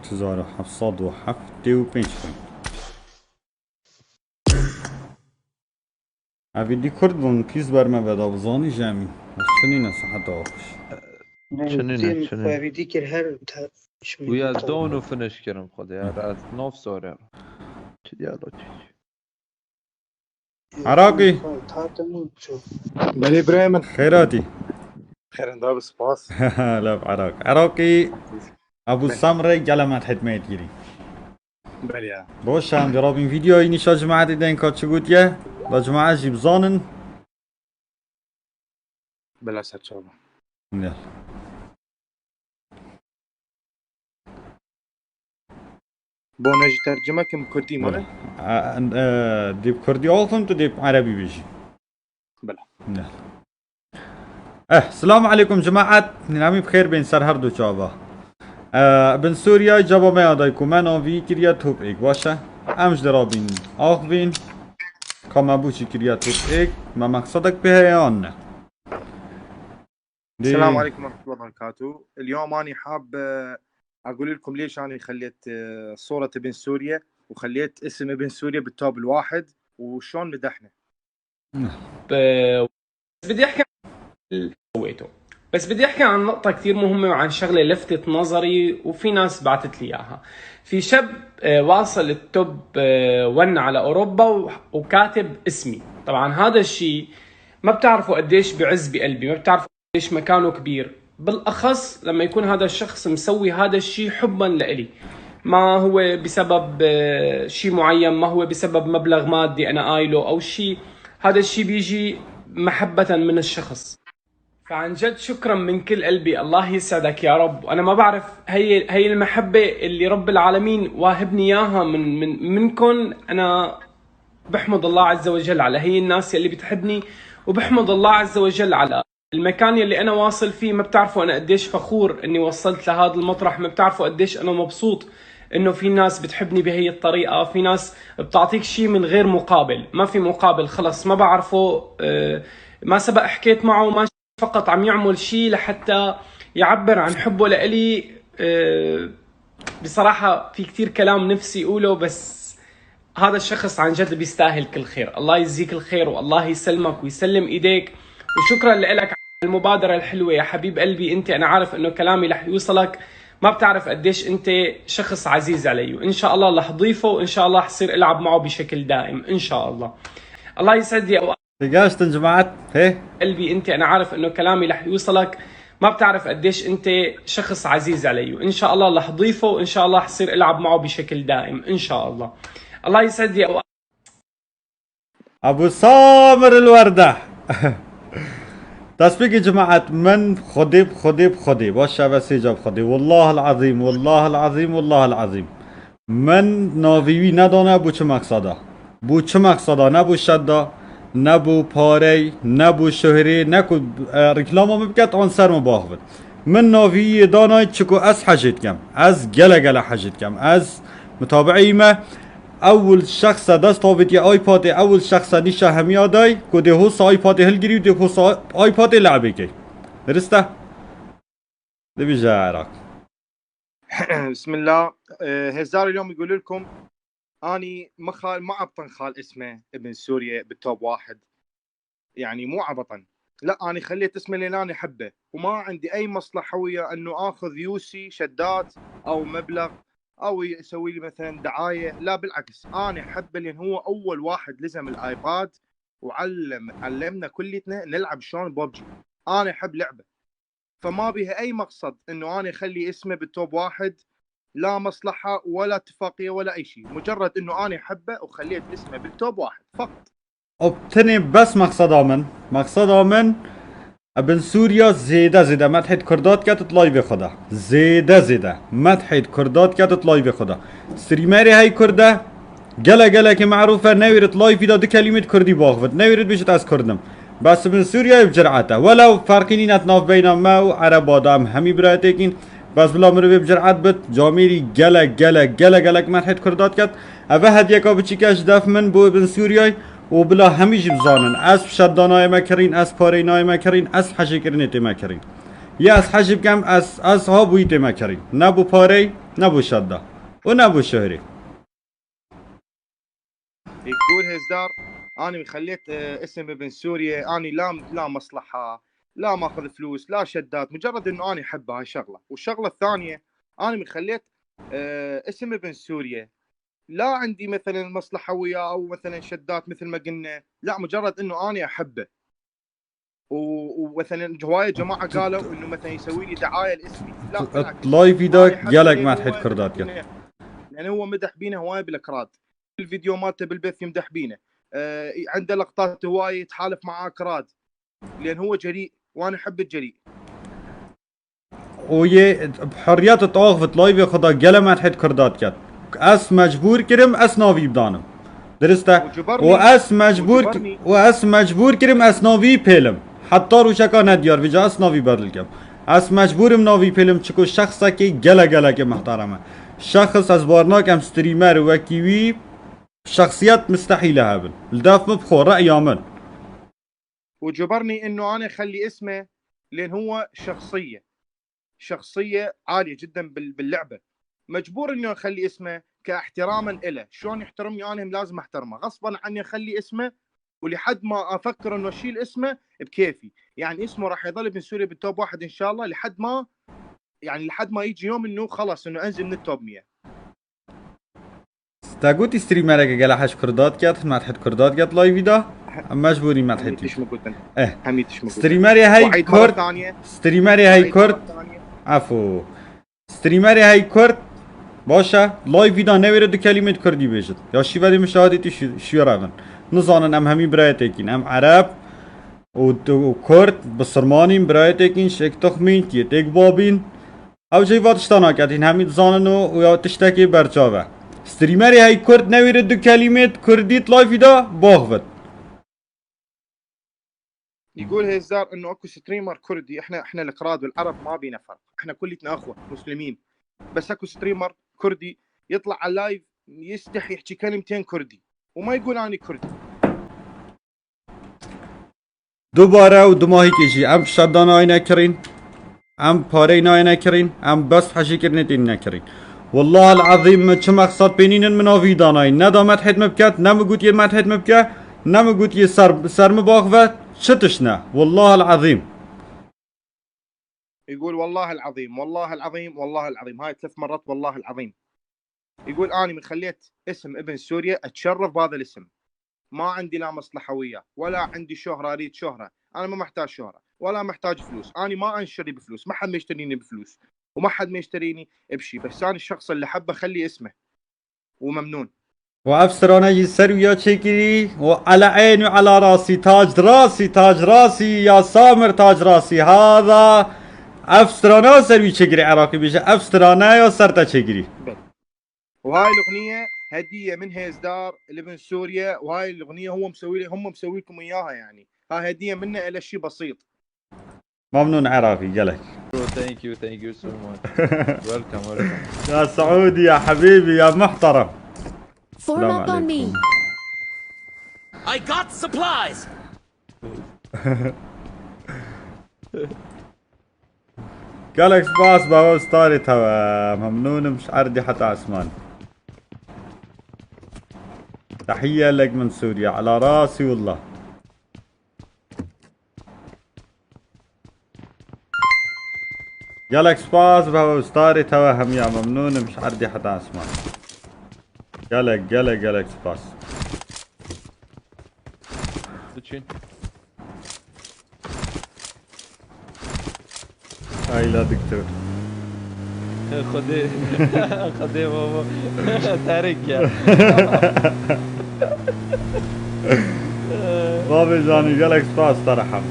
7775 خوين. ئەڤی کورد بوون پیس بەرمە بەدا بزانی ژەمین بەس چنینە سەحەتا خوش. چنینە چنینە. خوێ کرد هەر ويا دون وفنش كرم خدي هذا نوف سوري يلا عراقي. بلي بريمن. خيراتي. خير انداب سپاس. لا بعراق عراقي. ابو سمرة گله مدحت ميت بلي. باشه هم جرابين فيديو نشا جماعة دين كاتشو قلت لا جماعة جيب زانن. بلا سر يلا. بو نجي ترجمة كم كردي ماله؟ ديب كردي اوفم تو ديب عربي بيجي. بلا. يلا. السلام عليكم جماعة، نعمي بخير بين سر هر دو شابا. بن سوريا جابا ما يادايكو مانا في كريا توب ايك باشه امش درابين آخوين كما بوشي كريا توب ايك ما مقصدك بها يا أنا. السلام عليكم ورحمة الله وبركاته. اليوم أنا حاب أقول لكم ليش أنا خليت صورة ابن سوريا وخليت اسم ابن سوريا بال top الواحد وشلون مدحنا. بس بدي أحكي سويته، بس بدي أحكي عن نقطة كثير مهمة وعن شغلة لفتت نظري وفي ناس بعتت لي إياها. في شاب واصل ال top 1 على أوروبا وكاتب اسمي. طبعا هذا الشيء ما بتعرفوا قديش بعز بقلبي، ما بتعرفوا قديش مكانه كبير، بالأخص لما يكون هذا الشخص مسوي هذا الشيء حبا لإلي، ما هو بسبب شيء معين، ما هو بسبب مبلغ مادي أنا قايله أو شيء، هذا الشيء بيجي محبة من الشخص. فعن جد شكرا من كل قلبي، الله يسعدك يا رب. وانا ما بعرف هي المحبة اللي رب العالمين واهبني اياها من من منكم. انا بحمد الله عز وجل على هي الناس اللي بتحبني، وبحمد الله عز وجل على المكان اللي انا واصل فيه. ما بتعرفوا انا قديش فخور اني وصلت لهذا المطرح، ما بتعرفوا قديش انا مبسوط انه في ناس بتحبني بهي الطريقة، في ناس بتعطيك شيء من غير مقابل، ما في مقابل، خلص ما بعرفه، ما سبق حكيت معه، ما فقط عم يعمل شيء لحتى يعبر عن حبه لإلي. بصراحة في كتير كلام نفسي أقوله، بس هذا الشخص عن جد بيستاهل كل خير. الله يجزيك الخير والله يسلمك ويسلم إيديك، وشكرا لك على المبادرة الحلوة يا حبيب قلبي أنت. أنا عارف إنه كلامي رح يوصلك، ما بتعرف قديش أنت شخص عزيز علي، وإن شاء الله رح ضيفه، وإن شاء الله حصير ألعب معه بشكل دائم إن شاء الله. الله يسعد لي أوقات تجاشتن جماعة هي قلبي أنت. أنا عارف إنه كلامي رح يوصلك، ما بتعرف قديش أنت شخص عزيز علي، وإن شاء الله رح ضيفه، وإن شاء الله حصير ألعب معه بشكل دائم إن شاء الله. الله يسعد لي أوقات. أبو سامر الوردة. تسبيق جماعة من خدي بخدي بخدي باشه بس جاب خدي والله العظيم والله العظيم والله العظيم من ناویوی ندانه بو چه مقصده، بو چه مقصده، نبو شده، نبو پاره، نبو شهری، نکو رکلاما مبکت آن سر مباخ بد. من ناوی دانای چکو از حجت کم، از گله گله حجت کم، از متابعی ما اول شخص دست تابت یا آیپاد، اول شخص نیشه همیا دای که ده هوس آیپاد هلگیری و ده هوس آیپاد لعبه کی. درسته؟ ده بيجا عراق. بسم الله. هزار اليوم يقول لكم اني ما خال ما عبطن خال اسمه ابن سوريا بالتوب واحد، يعني مو عبطن، لا انا خليت اسمه لان انا احبه وما عندي اي مصلحه ويا انه اخذ يوسي شدات او مبلغ او يسوي لي مثلا دعايه، لا بالعكس انا احبه لان هو اول واحد لزم الايباد وعلم علمنا كليتنا نلعب شلون ببجي. انا احب لعبه، فما بها اي مقصد انه انا اخلي اسمه بال top واحد، لا مصلحه ولا اتفاقيه ولا اي شيء، مجرد انه انا احبه وخليت اسمه بال top واحد فقط. ابتني بس مقصد من مقصد من ابن سوريا زيادة زيادة مدحت كردات كانت live خدا، زيادة زيادة مدحت كردات كانت live خدا. streamer ي هاي كرده گله گله که معروفه نویرت live دا دو كلمة كردي باخفت نویرت بيشت از كردم، بس ابن سوريا بجرعته ولو فرقی نت ناف بین ما و عرب آدم همی برایتکین، بس بلا مروی بجرعت بت جاميري گله گله گله گله مدحت كردات كات. اوه هدیه که بچیکش دف من بو ابن سوریای و بلا همیش بزانن از شدانای مکرین، از پارینای مکرین، از حشی کرنی تی مکرین، یا از حشی بکم از ها بوی تی مکرین، نه بو پاری نبو شدة ونبو شهري. يقول هزار انا خليت اسم ابن سوريا، انا لا مصلحة، لا ماخذ فلوس، لا شدات، مجرد انه انا احبه هاي شغله. والشغله الثانية انا من خليت اسم ابن سوريا لا عندي مثلا مصلحة وياه او مثلا شدات مثل ما قلنا، لا مجرد انه انا احبه. ومثلا هواية جماعة قالوا انه مثلا يسوي لي دعاية لاسمي، لا بالعكس. لايف أنا داك أحبه جالك لأن ما هو تحد كردات مدح بينا، لان هو مدح بينا هواية بالاكراد، الفيديو مالته بالبث يمدح بينا، عنده لقطات هواية يتحالف مع اكراد لان هو جريء وانا احب الجريء. وي بحريات تواقفت لايف خدا جلا ما تحد كردات كات اس مجبور كرم اس نافي بدانم درسته واس مجبور واس مجبور كرم اس نافي بيلم حتى روشكا نديار ویجا اس نافي بدل كم اس مجبورم نافي بيلم چكو شخصا كي جلا جلا كي محترمه شخص از بارناك ام ستريمر وكيوي شخصيات مستحيلة هابن الداف مبخو رأي من وجبرني انه انا اخلي اسمه لان هو شخصية عالية جدا باللعبة، مجبور انه اخلي اسمه كاحتراما له، شلون يحترمني انا هم لازم احترمه، غصبا عني اخلي اسمه، ولحد ما افكر انه اشيل اسمه بكيفي، يعني اسمه راح يظل ابن سوريا بال top واحد ان شاء الله لحد ما يعني لحد ما يجي يوم انه خلاص انه انزل من ال top 100. تاغوتي streamer ك قال حش كردات كات ما تحد كردات كات live دا مجبوري ما تحد اه streamer ي هاي كرد streamer ي هاي كرد عفو streamer ي هاي كرد باشا live دا نوير دو كلمة كردي بيجد يا شي مشاهدتي شو رافن نزانن ام همي برايتكين ام عرب وكرد بصرمانين برايتكين شك تخمين تيتك بابين او جي واتشتانا كاتين همي زانن ويا تشتكي برجاوه streamer ي هاي كرد نوير دو كلمة كردي live دا باغفت. يقول هزار انه اكو streamer كردي، احنا الاكراد والعرب ما بينا فرق، احنا كلنا اخوه مسلمين، بس اكو streamer كردي يطلع على ال live يستحي يحكي كلمتين كردي وما يقول اني كردي. دوباره ودما هيك يجي ام شدانا نكرين ام بارينا نكرين ام بس حشي كرنتين نكرين والله العظيم چه مقصد بينين من افيداناي ندا مدحت مبكات نم قلت يا مدحت مبكا نم قلت يا سر مباغفه شتشنا والله العظيم. يقول والله العظيم والله العظيم والله العظيم، هاي 3 مرات والله العظيم. يقول انا من خليت اسم ابن سوريا اتشرف بهذا الاسم، ما عندي لا مصلحة وياه ولا عندي شهره، اريد شهره، انا ما محتاج شهره ولا محتاج فلوس، انا ما انشري بفلوس، ما حد ما يشتريني بفلوس وما حد ما يشتريني بشي، بس انا الشخص اللي حبه خلي اسمه وممنون. وافسرانا يسر تشكري وعلى عيني وعلى راسي تاج راسي تاج راسي يا سامر تاج راسي، هذا افسرانا سروي تشكري عراقي بيجا افسرانا يا سرتا تشكري. وهاي الاغنية هديه من هيزدار لابن سوريا، وهاي الاغنية هو مسوي هم مسوي لكم اياها، يعني هاي هديه منه الى شيء بسيط. ممنون عراقي قالك. Thank you, thank you so much. Welcome, welcome. يا سعودي يا حبيبي يا محترم. Form up on me. I got supplies. قالك سباس بابا ستاري توا ممنون مش عردي حتى عثمان. تحية لك من سوريا على راسي والله. قالك سباس بابا ستاري توا هم يا ممنون مش عردي حتى عثمان. قالك قالك قالك سباس. هاي لا دكتور. خدي خدي بابا تارك يا بابي جاني قالك سباس ترحم.